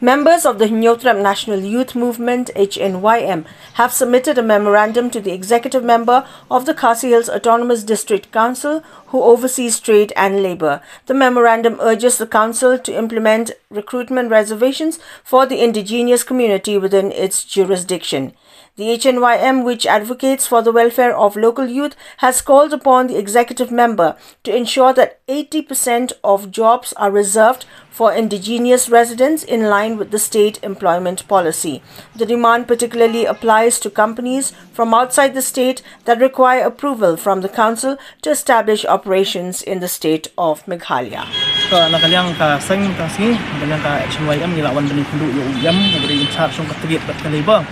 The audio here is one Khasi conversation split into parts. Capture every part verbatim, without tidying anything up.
Members of the Hynñiewtrep National Youth Movement, H N Y M, have submitted a memorandum to the executive member of the Khasi Hills Autonomous District Council, who oversees trade and labor. The memorandum urges the council to implement recruitment reservations for the indigenous community within its jurisdiction. The H N Y M, which advocates for the welfare of local youth, has called upon the executive member to ensure that eighty percent of jobs are reserved for indigenous residents in line with the state employment policy. The demand particularly applies to companies from outside the state that require approval from the council to establish operations in the state of Meghalaya. Ka na ka liang ka seng ka sngi, na ka liang ka H N Y M ngi la wan bani khyndu ïa u ïam, u bri in charge jong ka trade bad ka labor.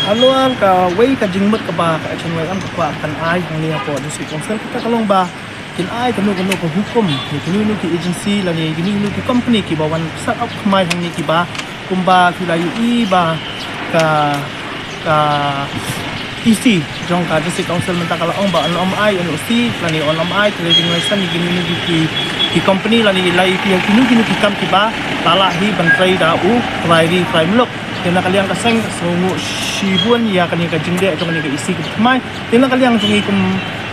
Halor ka wei ka jingmut kaba ka H N Y M ka kwah kan ai hangne hapoh District Council, kata ka long ba kin ai kano kano ka hukum ïa kino kino ki agency lane kino kino ki company kiba wan set up thymmai hangne kiba kumba ki la ïohi ba ka ka E C jong ka District Council mynta ka la ong ba yn ym ai N O C lane yn ym ai trading license ïa kino kino ki ki company lane ïa kino kino ki kam kiba la lah hi ban trei da u trai ri trai muluk. Te na ka liang ka seng ka sngewnguh shibun ïa kane ka jingdeh jong kane ka E C kaba thymmai. Te na ka liang jong ngi kum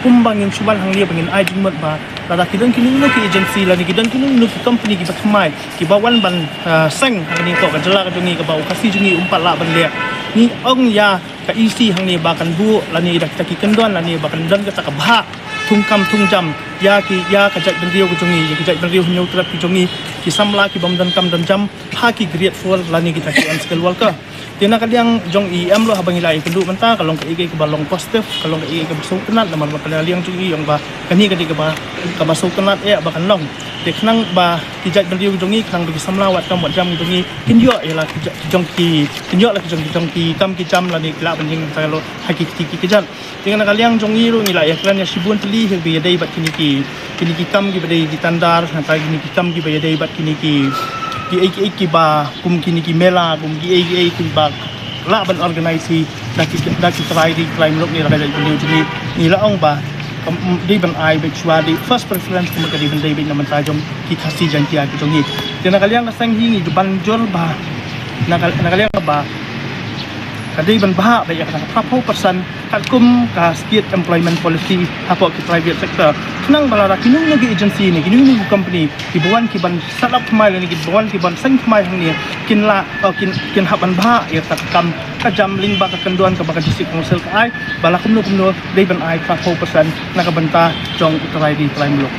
kumba ngin shu wan hangne ba ngin ai jingmut ba lada ki don kino kino ki agency lane ki don kino kino ki company kiba thymmai kiba wan ban ah, seng ha kane ka jylla ka jong ngi kaba u Khasi jong ngi um pat lah ban leh. Ngi ong ïa ka E C hangne ba kan buh lane da kita ki kyndon lane ba kan don kata ka bhah thungkam thungjam ïa ki ïa ka jaitbynriew ka jong ngi, ïa ki jaitbynriew Hynñiewtrep ki jong ngi, ki samla ki bym don kam don jam ha ki grade four lane kita ki unskilled worker. Te na ka liang jong i em lo haba ngi la ïakynduh mynta ka long kaei kaei kaba long positive, ka long kaei kaei kaba sngewtynnat namar ba ka liang jong i ong ba kane ka dei kaba kaba sngewtynnat eh ba kan long. Te khnang ba ki jaitbynriew jong ngi, khnang ba ki samla wat kam wat jam jong ngi kin ïoh ïa la ki ja- ki jong ki, kin ïoh la ki jong ki jong ki kam ki jam lane ki lah ban ïeng ha ka lo ha ki kti ki kjat. Te na ka liang jong ngi ruh ngi la ïakren ïa shibun tylli hi ba ïadei bad kine ki kine ki kam kiba dei ki tandar, nangta kine ki kam kiba ïadei bad kine ki kiei kiei kiba kum kine ki mela, kum kiei kiei kiba lah ban organize hi da ki da ki trai ri trai muluk ne la ka jaitbynriew jong ngi. Ngi la ong ba kam dei ban ai beit shuwa, dei first preference kumba ka dei ban dei beit na bynta jong ki Khasi Jaiñtia ki jong ngi. Te na ka liang ka seng hi ngi ban jur ba na ka na ka liang ba ka dei ban bha beit ïa ka phra phew percent katkum ka state employment policy hapoh ki private sector. Khnang ba lada kino kino ki agency ne kino kino ki company kiba wan ki ban set up thymmai lane kiba wan ki ban seng thymmai hangne kin lah, oh, kin kin hap ban bha ïa ka kam ka jam lyngba ka kyndon kaba ka District Council ka ai ba la kumno kumno dei ban ai phra phew percent na ka bynta jong u trai ri trai muluk.